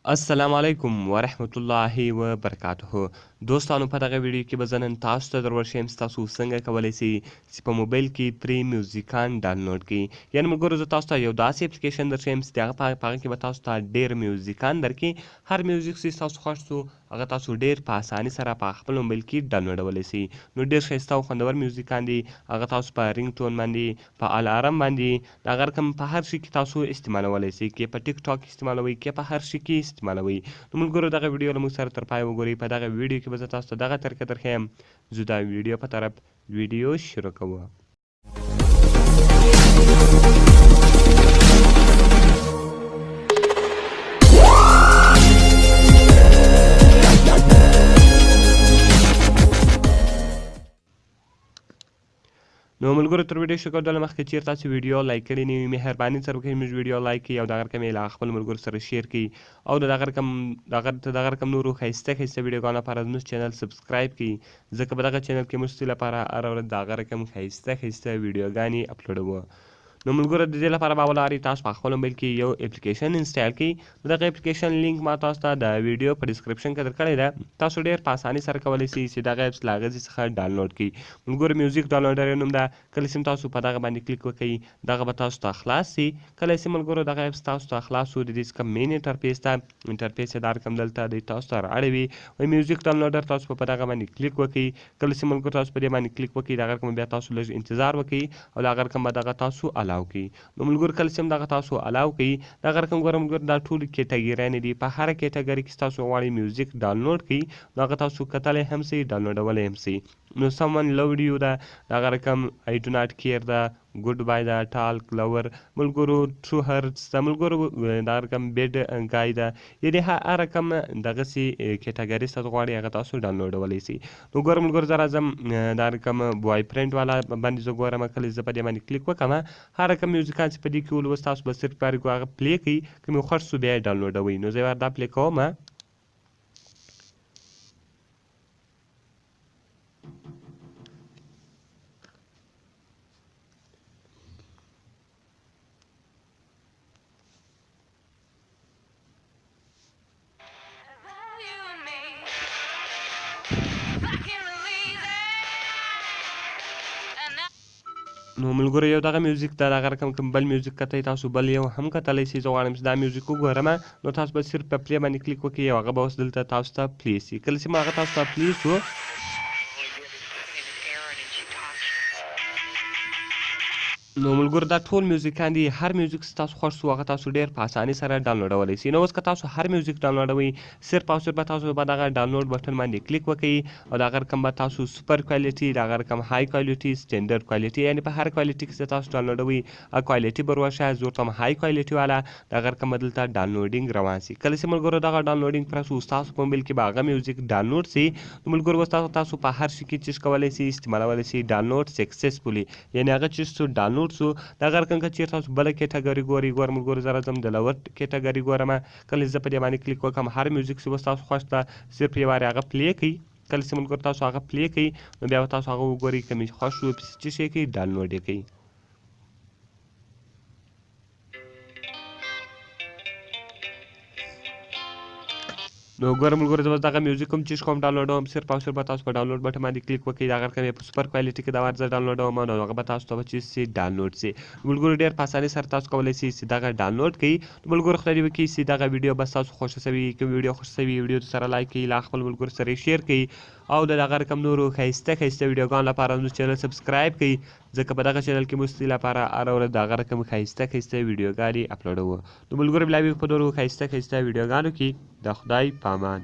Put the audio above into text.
السلام علیکم ورحمت الله وبرکاته دوستانو په دغه ویډیو کې به زه نن تاسو ته در وښیم چې تاسو څنګه کولی شئ چې په موبایل کې پرې میوزیکان ډاونلوډ کړئ. یعنې ملګرو زه تاسو ته یو داسې اپلیکیشن درښیم چې د هغه په هغه کې به تاسو ته ډېر میوزیکان درکړي. هر میوزیک چې تاسو خوښ شو هغه تاسو ډېر په اساني سره په خپل موبایل کې ډاونلوډولی شئ. نو ډېر ښایسته او خوندور میوزیکان دي، هغه تاسو په رینګ ټون باندې، په الارم باندې، دا غر کم په هر شي کې تاسو استعمالولی شئ، کې په ټیک ټاک استعمالوئ، کې په هر شي کې استعمالوئ. نو ملګرو دغه ویډیو له موږ سره تر پایه وګورئ. په دغه ویډیو کې به زه تاسو ته دغه طریقه درښیم. ځو دا ویډیو په طرف، ویډیو شروع کوو. نو ملګرو تر ویډیو شروع کولو مخکې چیرې تاسو ویډیو لایک کړی نه وي، مهرباني سره وکړئ موږ ویډیو لایک کړئ او دغه رقم یې له خپل ملګرو سره شیر کړئ او د دغه رقم دغه رقم نورو ښایسته ښایسته ویډیوګانو لپاره زموږ چینل سبسکرایب کړئ، ځکه په دغه چینل کې موږ ستاسو لپاره هره ورځ دغه رقم ښایسته ښایسته ویډیوګانې اپلوډوو. نو ملګرو د دې لپاره به اول تاسو په خپل موبایل کې یو اپلیکیشن انسټال کړئ. د دغه اپلیکیشن لینک ما تاسو ته د ویډیو په ډیسکریپشن کې درکړی ده، تاسو ډیر په اساني سره کولی شئ چې دغه اپس له هغه ځای څخه ډاونلوډ کړئ. ملګرو میوزیک ډاونلوډر یې نوم ده، کله چې تاسو په دغه باندې کلیک وکړئ دغه به تاسو ته خلاص شي. کله چې ملګرو دغه اپس تاسو ته خلاص شو، د دې څخه مین انټرفیس ده، انټرفیس یې دا رقم دلته دی تاسو ته رااړوي. وایي میوزیک ډاونلوډر، تاسو په دغه باندې کلیک وکړئ. کله چې ملګرو تاسو په دې باندې کلیک وکړئ دغه رقم بیا تاسو لږ انتظار وکړئ او دغه رقم به دغه تاسو الاو کړئ. نو ملګرو کله چې هم دغه تاسو الاو کړئ دغه رقم ګوره ملګرو دا ټول کیټګریانې دي، په هره کیټګري کې تاسو غواړئ میوزیک ډاونلوډ کړئ نو هغه تاسو کتلی هم سئ ډاونلوډولی هم سئ. نو سمون لوډ یو ده، دغه رقم آی ډو ناټ کیر ده، ګډ بای ده، ټالک لور ملګرو، ټرو هرټس ده ملګرو، دغه رقم بیډ ګای ده، یعنې هر رقم دغسې کیټګري ستاسو غواړئ هغه تاسو ډاونلوډولی سئ. نو ګوره ملګرو زه راځم دا رقم بوای فرینډ والا باندې زه ګورم، کله چې زه په دې باندې کلیک وکړم هر رقم میوزیکان چې په دې کې ولوست تاسو به صرف پارې هغه پلې کړئ، که مې خوښ شو بیا یې ډاونلوډوئ. نو زه یو وار دا پلې کوم. نو ملګرو یو دغه میوزیک ده، دغه رقم کوم بل میوزیک کتئ تاسو بل یو هم کتلی شئ. زه غواړم چې دا میوزیک وګورم، نو تاسو به صرف په پلې باندې کلیک وکړئ او هغه به اوس دلته تاسو ته پلې شي. کله چې ما هغه تاسو ته پلې شو نو ملګرو دا ټول میوزیکان دي، هر میوزیک چې تاسو خوښ شو هغه تاسو ډیر په اساني سره ډاونلوډولی شئ. نو اوس که تاسو هر میوزیک ډاونلوډوئ صرف او صرف به تاسو په دغه ډاونلوډ بټن باندې کلیک وکړئ او دغه رقم به تاسو سپر کوالټي، دغه رقم های کوالټي، سټنډرډ کوالټي، یعنې په هر کوالټي کې چې تاسو ډاونلوډوئ کوالټي به ورشه زه ورته وایم های کوالټي والا دغه رقم به دلته ډاونلوډینګ روان شي. کله چې ملګرو دغه ډاونلوډینګ پرس شو ستاسو په موبایل کې به هغه میوزیک ډاونلوډ شي. نو ملګرو اوس تاسو په هر شي کې چیز کولی شئ استعمالولی شئ ډاونلوډ سکسسفولي، یعنې هغه چې څو ډاونلوډ سو دغه رقم که چیرې تاسو بله کیټګري ګورئ، ګوره ملګرو زه راځم د لور کیټګري ګورم، کله چې زه په دې باندې کلیک وکړم هر میوزیک چې اوس تاسو خوښ ده صرف یو وارې هغه پلې کړئ. کله چې ملګرو تاسو هغه پلې کړئ نو بیا به تاسو هغه وګورئ، که مې خوښ شو پسې څه شی کړئ ډاونلوډ یې کړئ. نو ګوره ملګرو زه به دغه میوزیک هم چې کوم ډاونلوډوم صرف او صرف به تاسو په ډاونلوډ بټن باندې کلیک وکړئ، دغه رقم یې په سپر کوالټي کې دا وار زه ډاونلوډوم نو هغه به تاسو ته به چې سي ډاونلوډ سي. ملګرو ډېر په اسانۍ سره تاسو کولی شئ چې دغه ډاونلوډ کړئ. نو ملګرو خدای دې وکړي چې دغه ویډیو به تاسو خوښه سوي، کوم ویډیو خوښه سوي ویډیو سره لایک کړئ، لا خپل ملګرو سره شیر کړئ او د دغه رقم نورو ښایسته ښایسته ویډیوګانو لپاره زموږ چینل سبسکرایب کړئ، ځکه په دغه چینل کې موږ ستاسو لپاره هره ورځ دغه رقم ښایسته ښایسته ویډیوګانې اپلوډوو. نو ملګرو بیا په نورو ښایسته ښایسته ویډیوګانو کې د خدای پامان.